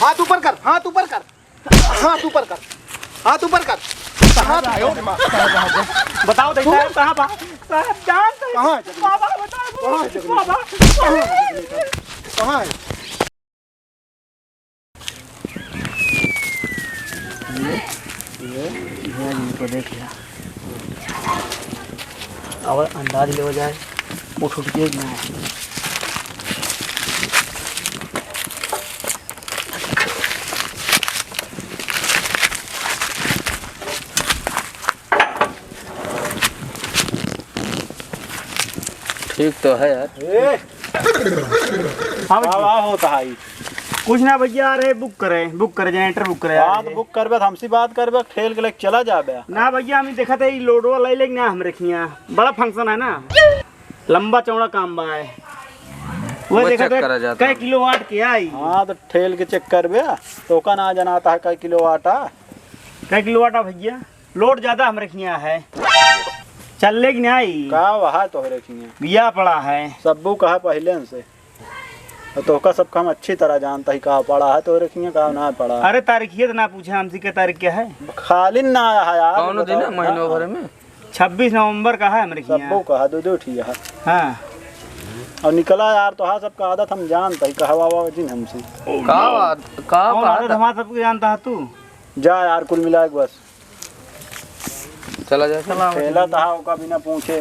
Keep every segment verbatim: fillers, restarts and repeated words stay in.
हाथ ऊपर कर, हाथ ऊपर कर, हाथ ऊपर कर, हाथ ऊपर कर। हाथ। बताओ तो साहब, कहाँ बा? साहब, जान से। कहाँ है? बाबा, बताओ। कहाँ है? बाबा। कहाँ है? कहाँ है? ये, ये, ये इनको देख लिया। और अंदाज ले हो जाए, वो छूट के ना है। ठीक तो है यार। ए! हाँ भैया। का होता है? कुछ ना भैया, अरे बुक करे, बुक करे, जनरेटर बुक करे हाँ, यार। तो बुक करबे तो हमसे बात करबे, ठेल के लेके चला जाबे। ना भैया, हम देखत है, ई लोडवा लाई लेके ना हम रखिया। बड़ा फंक्शन है ना, लंबा चौड़ा काम बा है। वो वो देखत चेक है, करा जाता कै है। किलोवाट के आई। हाँ, तो ठेल के चेक करबे, तो का ना जनाता है कै किलोवाट आ। कै किलोवाट आ भैया? लोड ज्यादा हमरे खिया है। चल लेकिन आई। का वहा तोहरे खिया? बिया पड़ा है। सब्बू कहा पहिले से। और तोहका सब काम अच्छी तरह जानता ही, का पड़ा है तोहरे खिया, का ना पड़ा है। अरे तारीखिए तो ना पूछे हमसे, के तारीख क्या है? खाली ना आया है यार, कौन दिन है बताओ। महीनों भर में? छब्बीस नवंबर का है हमरे खिया। सब्बू कहा, दो दो ठी है। हाँ। और निकला यार, तो हाँ सबका आदत हम जानता ही, कहवा वा जिन हमसे। का बात, का कौन बात? आदत हमारा सबके जानता है तू? जा यार, कुल मिला के बस। चला जाए। चला, ठेला तहा ओका बिना पूछे।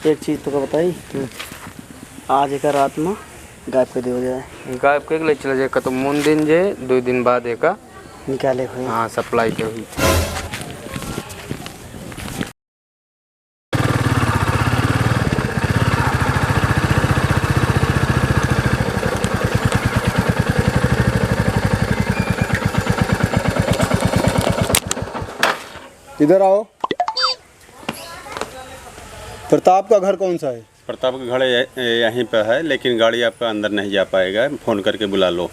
एक चीज तोका बताई, हम्म। आज एका रात में गायब कर देवल जाए। गायब करके ले चला जाए, कतो मुन दिन जे, दो दिन बाद एका निकाले हुए। हाँ, सप्लाई के हुई। इधर आओ। प्रताप का घर कौन सा है? प्रताप का घर य-, यहीं पे है, लेकिन गाड़ी आपका अंदर नहीं जा पाएगा, फोन करके बुला लो।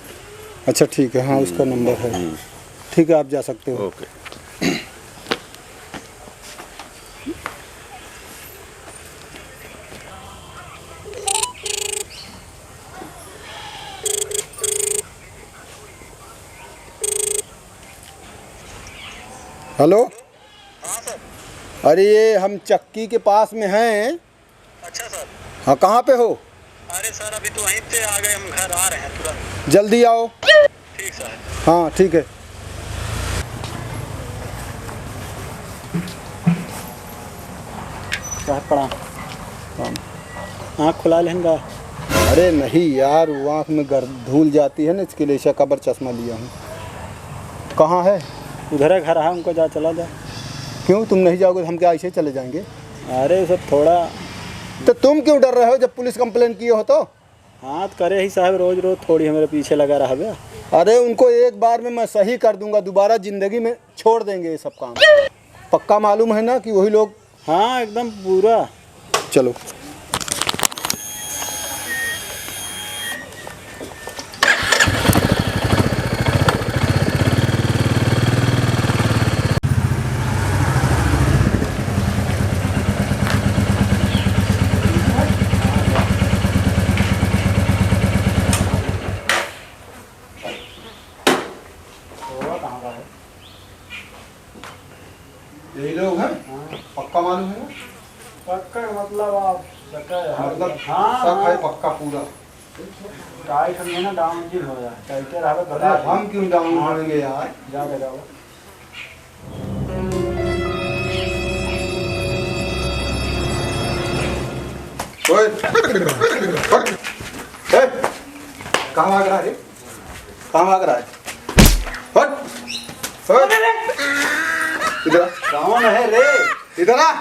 अच्छा, ठीक है, हाँ, उसका हम्म, नंबर है। हम्म। ठीक है, आप जा सकते हो। ओके। हेलो। हाँ सर। अरे, ये हम चक्की के पास में हैं। अच्छा सर। हाँ, कहाँ पे हो? अरे सर, अभी तो वहीं पे आ गए, हम घर आ रहे हैं तुरंत। जल्दी आओ। ठीक सर। हाँ, ठीक है। साहब, प्रणाम। प्रणाम। आँख खुला लेहन का? अरे नहीं यार, वो आँख में गर-, धूल जाती है ना, इसके लिए ऐसा कबर चश्मा लिया हूँ। कहाँ है? उधर है घर, हाँ, उनको जा, चला जा। क्यों, तुम नहीं जाओगे तो हम क्या ऐसे चले जाएंगे? अरे, वो सब थोड़ा तो तुम क्यों डर रहे हो जब पुलिस कंप्लेन किए हो तो? हाँ, तो करे ही साहब, रोज रोज थोड़ी हमारे पीछे लगा रहबे। अरे, उनको एक बार में मैं सही कर दूंगा, दोबारा जिंदगी में छोड़ देंगे ये सब काम। पक्का मालूम है ना कि वही लोग? हाँ, एकदम पूरा। चलो। यही लोग हैं? हाँ। पक्का मालूम है ना? पक्का मतलब आप पक्का है। हाँ, मतलब हाँ, शक है हाँ। पक्का पूरा। टाइट हम ना डाउन जी हो रहा है। टाइटे रहबे तो अरे बता हम दे। क्यों डाउन हाँ। होएंगे यार? जा दे जाओ। ओए, हट। ए, कहाँ भाग रहा है रे? कहाँ भाग रहा है? हट। हट। इधर आ। कौन है रे? इधर आ।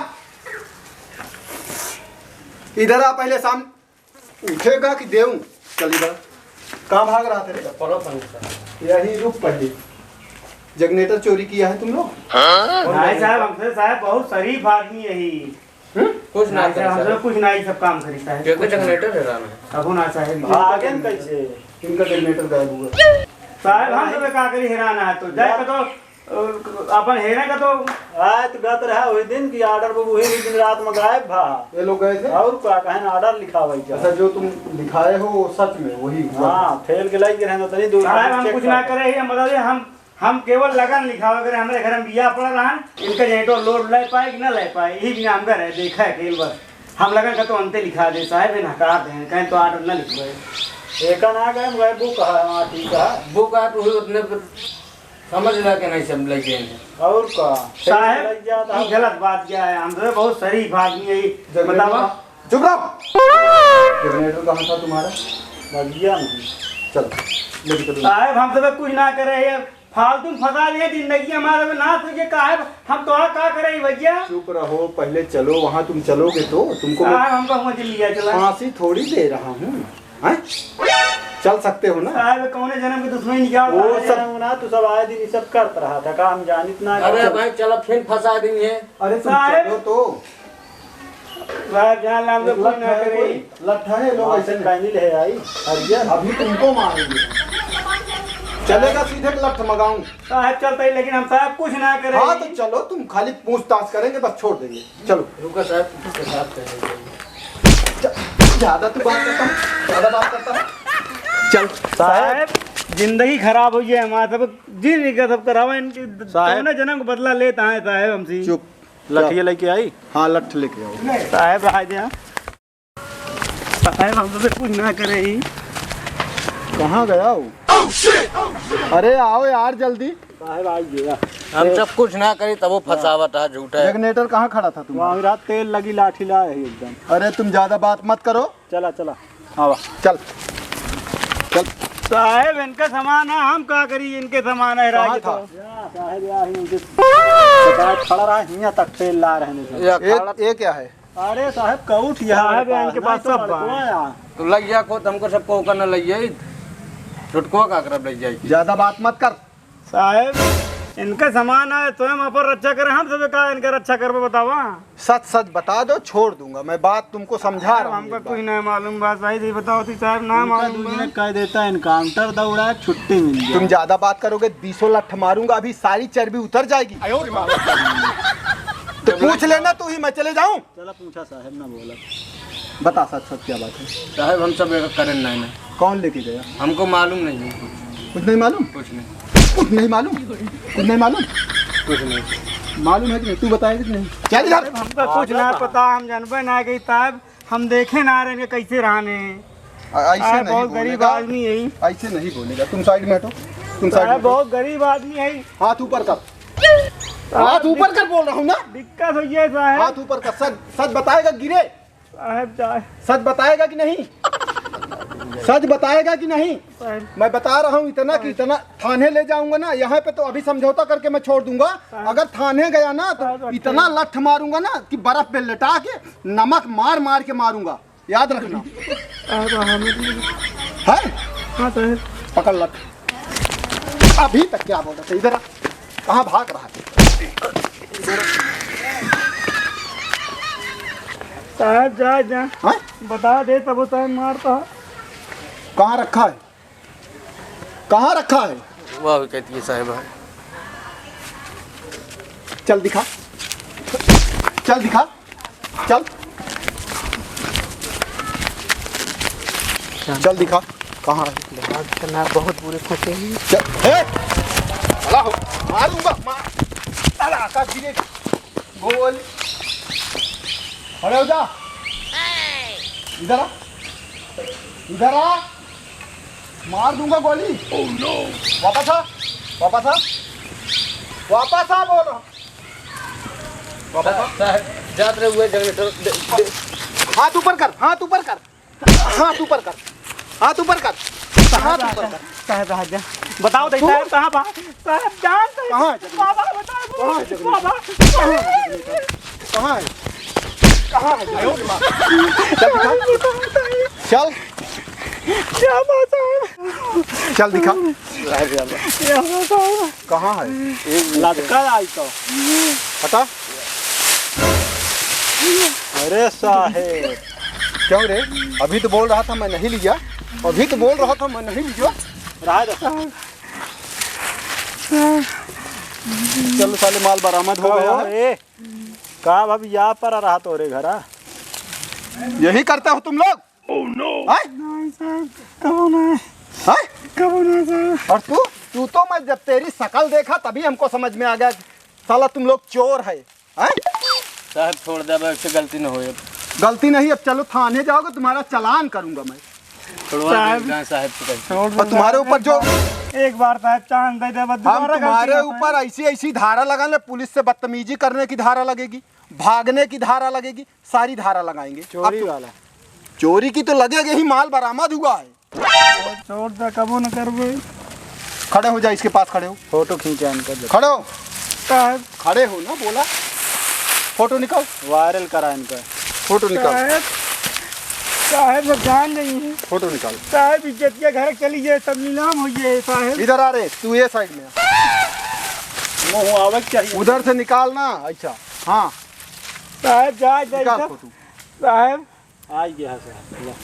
इधर आ पहले सामने। उठेगा कि देऊं? चल इधर। कहाँ भाग रहा था रे? चप्पलों पर नहीं था। यही रुक पहले। जनरेटर चोरी किया है तुम लोग? नहीं साहब, हमसे साहब बहुत शरीफ आदमी यही। हम्म? कुछ ना नहीं साहब, करे हमसे साहब। कुछ नहीं, सब काम करी साहब। क्योंकि कुछ नहीं। जनरेटर है राम है। अब ना साहब। भागेन कैसे? इनका जनरेटर गायब हुआ। साहब, हम सब का करी, हैरान है तो। जाए तो अपन हेरे का तो। आए तो गत रहा वही दिन की order वो वही दिन रात में गायब भा। ये लोग गए थे? और का कहे ना, order लिखावे क्या? अच्छा, जो तुम लिखाए हो वो सच में वही हुआ? हाँ, फेल के लाइक रहना तनी दूर साहब, हम कुछ ना करे ही, हम बता दें, हम हम केवल लगन लिखावे करे, हमरे घर में बिया पड़ा रहन, इनका generator load ले पाए कि ना ले पाए, यही बिना हम घर है, देखा है केवल बस। हम लगन का तो अंते लिखा दे, साहब, इन हटा दे, कहीं तो order ना लिखवाए। एका ना गए, हम गए, book है, हाँ, ठीक है। Book है, तो उतने पर समझ ला के नहीं सब लग गए हैं। और का? साहब, लग गया था। ये गलत बात क्या है? हम तो बहुत शरीफ आदमी है, ये जब बतावा। चुप रहो। Generator कहाँ था तुम्हारा? भैया नहीं। चल, लेके चलो। साहब, हम तो कुछ ना करे हैं, फालतू में फंसा लिए जिंदगी हमारे में, ना तुझे का है, हम तो का करे भैया? चुप रहो, पहले चलो, वहाँ तुम चलोगे तो तुमको मैं साहब, हमको मुझे लिया चला। फांसी थोड़ी दे रहा हूँ, हैं? चल सकते हो ना? साहब, कौने जन्म की दुश्मनी निकाल वो रहा है? सब ना, तू सब आए दिन ये सब करत रहा था, काम जानित ना अरे कर। भाई, चल, अब फिर फंसा दी है। अरे, तुम साहब। चलो तो। बाहर जहाँ लाम एक कोई लट्ठा ना है, करे। कोई लट्ठा है, लोग वहाँ ऐसे से नहीं। काहे नहीं ले आई? अरे, अभी तुमको मारेंगे। चलेगा सीधे लठ मगाऊं। साहब चलता ही, लेकिन हम साहब कुछ ना करे। हाँ, तो चलो, तुम खाली पूछताछ करेंगे, बस छोड़ देंगे। चलो। रुको साहब, इसके साथ करेंगे। ज-, ज्यादा तू बात करता है, ज्यादा बात करता है। चल। साहब, जिंदगी खराब हो गई है हमारे सब, जिन का सब करावा इनकी। साहब। कौन जन्म का बदला लेता है साहब हमसे? चुप। लठिया लेके आई? हाँ, लठ लेके आओ। साहब, आ जा। साहब, हम तो कुछ ना करे ही। कहाँ गया वो? अरे, आओ यार, जल्दी। साहब, आ गया। हम सब कुछ ना करी, तब वो फंसावत है, झूठा है। Generator कहाँ खड़ा था तुम्हारा? वहाँ रहा, तेल लगी लाठी ला है एकदम। अरे, तुम ज्यादा बात मत करो। चला, चला। आवा। चल। चल। साहब, इनका सामान है, हम का करी, इनके सामान है, कहाँ राज था? तो। या, साहब, या ही उनके साथ खड़ा रहा, हियाँ तक तेल ला रहे हैं। या ये, खड़ा ये क्या है? अरे साहब, कौठ यहाँ साहब, है, इनके पास सब बा। तो लग गया को, हमको सबको ओकर न लग जाई। छोटको का करब लग जाई। ज्यादा बात मत कर। साहब, इनका सामान है, स्वयं अपन रक्षा करे, हम सब का इनका रक्षा करबे, बतावा? सच सच बता दो, छोड़ दूंगा मैं, बात तुमको समझा रहा हूँ हमका एक बार। कुछ नहीं मालूम बा, सही से बताओ थी साहब, ना इनका मालूम बा। दूसरे कह देता, encounter दौड़ा, छुट्टी मिल जाए। तुम ज्यादा बात करोगे, बीसों लठ मारूंगा, अभी सारी चर्बी उतर जाएगी। आयो रे माँ। तो पूछ लेना तू ही, मैं चले जाऊं? चला पूछा साहब, ना बोला। बता सच सच क्या बात है? साहब, हम सब एक करें ना, ना। कौन लेके गया? हमको मालूम नहीं है। कुछ नहीं मालूम? कुछ नहीं। कुछ नहीं मालूम? कुछ नहीं मालूम? कुछ नहीं। मालूम है कि नहीं? तू बताएगा कि नहीं? चल इधर। हमका कुछ ना पता, हम जानबे ना कि साहब, हम देखे ना रहे कैसे रहने। आ, ऐसे साहब, नहीं बहुत गरीब बोलेगा। आदमी है। ऐसे नहीं बोलेगा। तुम side में हटो। तुम side साहब, में हटो। बहुत गरीब आदमी है। हाथ ऊपर कर। हाथ ऊपर कर बोल रहा हूँ ना। दिक्कत हो गया साहब। हाथ ऊपर कर। सच, सच बताएगा गिरे। साहब जाए। सच बताएगा कि नहीं? सच बताएगा कि नहीं? साहब। मैं बता रहा हूँ इतना कि इतना थाने ले जाऊंगा ना, यहाँ पे तो अभी समझौता करके मैं छोड़ दूंगा। साहब। अगर थाने गया ना तो साहब, अच्छा। इतना लठ मारूंगा ना कि बर्फ पे लिटा के नमक मार मार के मारूंगा, याद रखना। साहब, हाँ, मैं है? हाँ, साहब। पकड़ लठ। अभी तक क्या बोल रहे थे? इधर आ। कहाँ भाग रहा है? साहब, जा, जा। हाँ? बता दे, तब साहब मारता। कहाँ रखा है? कहाँ रखा है? वाह, कहती है साहब। चल दिखा, चल दिखा। चल। चल दिखा, कहाँ है? दिमाग के ना बहुत बुरे फंसे हैं। चल, ए! साला हो, मारूंगा, मार। साला आकाश गिरे। बोल। खड़े हो जा। इधर आ। इधर आ। मार दूंगा गोली। Oh no। वापस आ। वापस आ। वापस आ बोल। वापस आ। साहब, जात रहे हुए generator दे, दे। हाथ ऊपर कर, हाथ ऊपर कर, हाथ ऊपर कर, हाथ ऊपर कर, हाथ ऊपर कर। साहब, आ जा। बताओ दे, तू? साहब, कहाँ बा? साहब, जान साहब। कहाँ है जगह? बाबा, बताओ। कहाँ है जगह? बाबा। कहाँ है जगह? कहाँ है? कहाँ है जगह? चल दिखा। चल। क्या बात है? चल दिखा। क्या बात है? कहाँ है? लटका आई तो। हटा। अरे साहेब। क्यों रे? अभी तो बोल रहा था मैं नहीं लिया। अभी तो बोल रहा था मैं नहीं लिया। रहा दे। चलो साले, माल बरामद हो गया है। ए, का भाभी, यहाँ पर रहा तो रे घरा? यही करते हो तुम लोग? हैं? नहीं साहब, कबो ना। हैं? कबो ना साहब। और तू, तू तो, मैं जब तेरी शकल देखा तभी हमको समझ में आ गया, साला तुम लोग चोर है। हैं? साहब, छोड़ दे, अब ऐसे गलती न होए। गलती नहीं, अब चलो थाने जाओगे, तुम्हारा चालान करूंगा मैं। छुड़वा साहब, दे, साहब से कह। छोड़ और दे तुम्हारे साहब, ऊपर एक जो बार, एक बार साहब चांस दे दे, बस हम दोबारा गलती तुम्हारे ना पाए। ऊपर ऐसी, ऐसी धारा लगा ले, पुलिस से बदतमीजी करने की धारा लगेगी, भागने की धारा लगेगी, सारी धारा लगाएंगे। चोरी अब तो वाला। चोरी की तो लगेगी ही, माल बरामद हुआ है। छोड़ दे, कबो न करबे। खड़े हो जा, इसके पास खड़े हो। फोटो खींचा इनका, देखो। खड़े हो। साहब। खड़े हो ना, बोला। फोटो निकाल। वायरल करा इनका। फोटो निकाल। साहब, साहब, सब जान रही हैं। फोटो निकाल। साहब, इज्जत के घर चली जाए, सब नीलाम हो जाए, साहब। इधर आ रे, तू ये साइड में आ। मुँह आवे के चाहिए। उधर से निकाल ना, अच्छा, हाँ। साहब, जा, जा, निकाल इधर। फोटो। साहब, आई गया है साहब।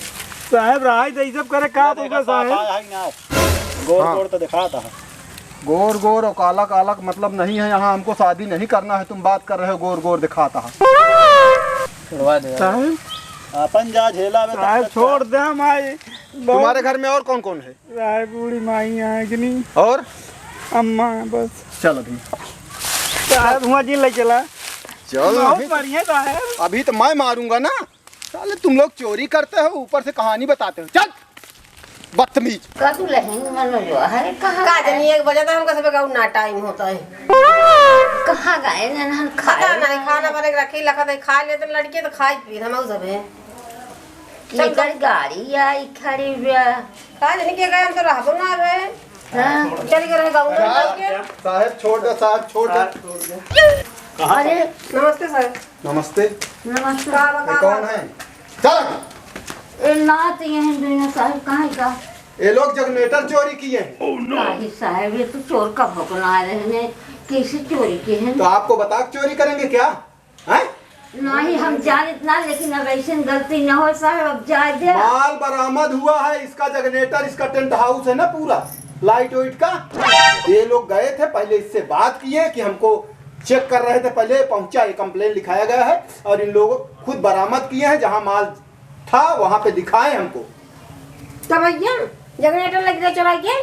साहब, रहाई दे, ई सब करे का बोलबे साहब? आया है ना? गोर हाँ। गोर तो दिखाता है। गोर गोर और काला काला का मतलब नहीं है यहाँ, हमको शादी नहीं करना है, तुम बात कर रहे हो गोर गोर दिखाता है। छुड़वा दे। साहब, अपन जा झेला में साहब, तब तक छोड़ दे, हम आए। बहुत तुम्हारे घर में और कौन कौन है? साहब, बूढ़ी माई है कि नहीं? और? अम्मा है बस। चल अभी। साहब, हुआ जी ले चला। चल बहुत अभी। बढ़िया साहब। अभी तो मैं मारूंगा ना। साले तुम लोग चोरी करते हो, ऊपर से कहानी बताते हो। चल, बदतमीज। का तू लहेंगे मनोजवा? अरे, कहाँ का गए? जनी एक बजे तक हमका सबे कहू ना टाइम होता है। कहाँ गए? ननहन पता खाए। नहीं, खाना बने के रखी, लखत है, खा लेते लड़के तो खाई पी, हम सबे। ये चल, कर गाड़ी आई खड़ी बा। का जनी के गए, हम तो रहबो ना रहे। हाँ। चल के रहे गाँव में, चल के। साहेब, छोड़ दे, साहेब, छोड़ दे। अरे। नमस्ते सर। नमस्ते। नमस्ते। का ये बतावा? कौन है? चल। ए, ना तो ये हैं दोनों साहेब, कहाँ है का? ये लोग जनरेटर चोरी किए हैं। नहीं साहेब, ये तो चोर का भोकना आ रहे हैं, कैसे चोरी किए हैं? तो आपको बता के चोरी करेंगे क्या? हैं? नहीं, हम जानित ना, लेकिन अब ऐसे गलती न हो साहेब, अब जाए दे। माल बरामद हुआ है, इसका जनरेटर, इसका टेंट हाउस है ना पूरा, लाइट वाइट का। ये लोग गए थे, पहले इससे बात किए कि हमको चेक कर रहे थे, पहले पहुंचा, ये कंप्लेन लिखाया गया है और इन लोगों खुद बरामद किए हैं, जहां माल था वहां पे दिखाए हमको। तो भैया, जनरेटर लग रहे चोराई के?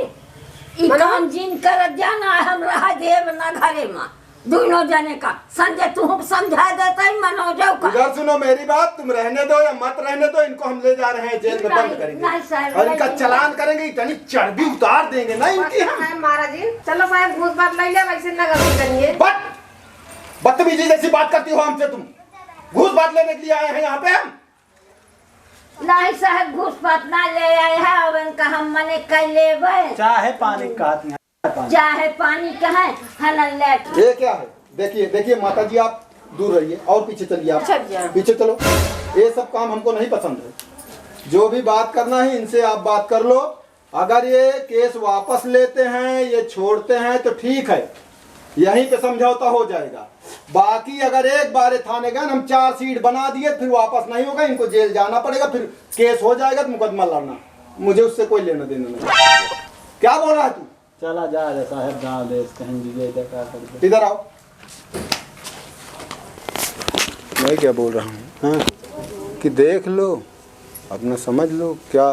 ई मनो? काम जिन करत जाना, हम रहा देब ना घरे में। दोनों जने का। संजय, तू हमको समझा देता ही मनोजो का। इधर सुनो मेरी बात, तुम रहने दो या मत रहने दो, इनको हम ले जा रहे हैं जेल में, नहीं, बंद करेंगे। नहीं सर, और इनका नहीं। चालान करेंगे, इतनी चर्बी उतार देंगे ना इनकी हम। साहब, महाराज जी, चलो साहब, घूस बात ले लिया, वैसे ना गलती करिए। बट बदतमीजी जैसी बात करती हो हमसे तुम। घूस बात लेने के लिए आए हैं यहाँ पे हम। नहीं साहब, घूस बात ना ले आए हैं, अब इनका हम मने कर लेबे। चाहे पानी का हाथ में, पानी। चाहे पानी का है, हलन लेट। ये क्या है? देखिए, देखिए माता जी, आप दूर रहिए और पीछे चलिए आप। अच्छा भैया। पीछे चलो। ये सब काम हमको नहीं पसंद है। जो भी बात करना है, इनसे आप बात कर लो। अगर ये केस वापस लेते हैं, ये छोड़ते हैं तो ठीक है, यहीं पे समझौता हो जाएगा। बाकी अगर एक बार ये थाने गए ना, हम चार्जशीट बना दिए, फिर वापस नहीं होगा, इनको जेल जाना पड़ेगा, फिर केस हो जाएगा तो मुकदमा लड़ना, मुझे उससे कोई लेना देना नहीं। क्या बोल रहा है तू? चला जा रे साहब, जान दे, कहीं भी गए तो क्या कर दे। इधर आओ। मैं क्या बोल रहा हूँ, हाँ, कि देख लो, अपना समझ लो, क्या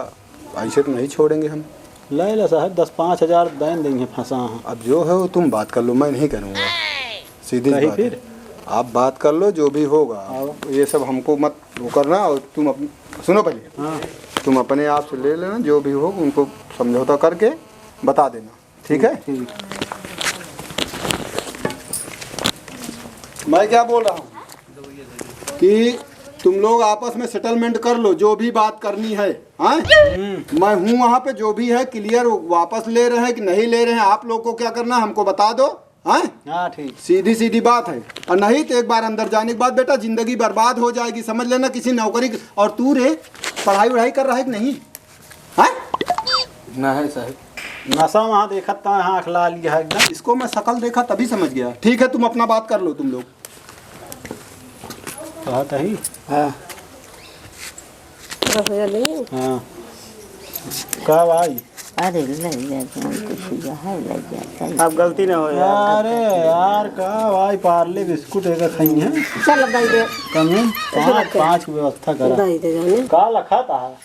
ऐसे तो नहीं छोड़ेंगे हम। ले ला साहब, दस पाँच हजार देन देंगे, फंसा है। अब जो है वो तुम बात कर लो, मैं नहीं करूँगा। सीधी सी कही बात है। फिर? आप बात कर लो, जो भी होगा। आओ। ये सब हमको मत वो करना, और तुम अप-, सुनो पहले। हाँ। तुम अपने आप से ले लेना, जो भी हो उनको समझौता करके बता देना। ठीक है? ठीक। मैं क्या बोल रहा हूँ कि तुम लोग आपस में सेटलमेंट कर लो, जो भी बात करनी है, हाँ? हम्म। मैं हूँ वहाँ पे, जो भी है क्लियर, वापस ले रहे हैं कि नहीं ले रहे हैं, आप लोग को क्या करना है, हमको बता दो, हाँ? हाँ, ठीक। सीधी सीधी बात है, और नहीं तो एक बार अंदर जाने के बाद बेटा जिंदगी बर्बाद हो जाएगी, समझ लेना। किसी नौकरी की, और तू रे, पढ़ाई वढ़ाई कर रहा है कि नहीं? हाँ? नहीं साहब। नशा वहाँ देखत ता, यहाँ आँख लाल लिया है एकदम। इसको मैं शकल देखा तभी समझ गया। ठीक है, तुम अपना बात कर लो तुम लोग। कहा तही? हाँ। दस हजार नहीं? हाँ। का भाई? अरे, ले जा, जौन कुछ हुआ है, ले जा, चल। अब गलती ना हो यार। अरे यार, का भाई, पार्ले बिस्कुट एक खाई है। चल, अब दे दे। कम है, पाँच, रख। पाँच की व्यवस्था करा। दे दे जाने। का लखा था?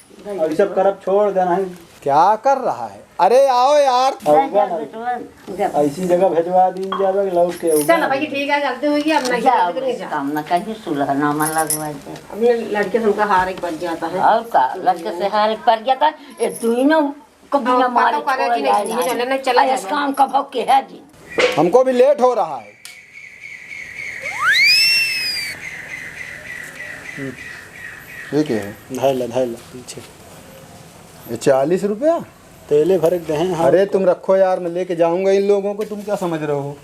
अभी सब करब छोड़ देना है। क्या कर रहा है? अरे आओ यार। अउगा ना। जा। ऐसी जगह भेजवा दीन जावे कि लौट के अउगा चल ना। भाई, ठीक है, गलती हुई है, अब नहीं जा, जाते, नहीं जा। काम ना कहीं, सुलहनामा लगवा दे। अपने लड़के से उनका हार एक बज जाता है। और का, लड़के से हार एक पड़ गया था, ये दोनों को बिना और मारे पता करे छोड़ कि नहीं, जाए नहीं, ना। चले, नहीं, चले अरे, जाए। इस काम का भाव के है जी? हमको भी लेट हो रहा है। हम्म, ये क्या है? धर ला, धर ला, पीछे। ये चालीस रुपया? तेले भर के देहे हैं, हाँ। अरे, तुम रखो यार, मैं लेके जाऊंगा इन लोगों को, तुम क्या समझ रहे हो?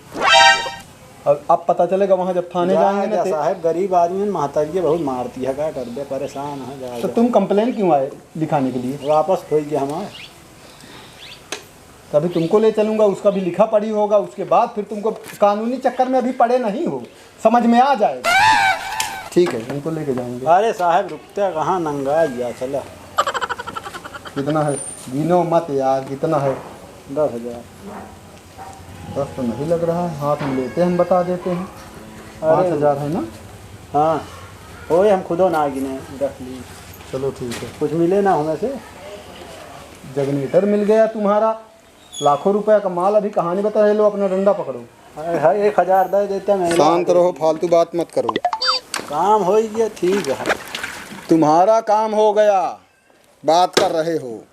अब, अब पता चलेगा वहाँ जब थाने जा, जाएंगे ना जा ते- साहब, गरीब आदमी है, महतारी बहुत मारती है, का कर दे, परेशान है, जा, तो जा। तुम complain क्यों आए लिखाने के लिए? वापस खोई गया हमारे। तभी तुमको ले चलूंगा, उसका भी लिखा पढ़ी होगा, उसके बाद फिर तुमको कानूनी चक्कर में अभी पड़े नहीं हो, समझ में आ जाएगा। ठीक है, इनको लेके जाएंगे। अरे साहब, रुकते कहाँ, नंगा गया, चला। कितना है? गिनो मत यार, कितना है? दस हजार। दस तो नहीं लग रहा है, हाथ में लेते हैं, हम बता देते हैं। अरे। पाँच हजार है ना? हाँ, ओए, हम खुदो ना गिने, रख ली। चलो ठीक है। कुछ मिले ना हमें से? Generator मिल गया तुम्हारा, लाखों रुपया का माल, अभी कहानी बता रहे, लो अपना डंडा पकड़ो। अरे, हाँ, एक हजार दे देते हैं, शांत रहो, फालतू बात मत करो। काम हो गया, ठीक है। तुम्हारा काम हो गया, बात कर रहे हो।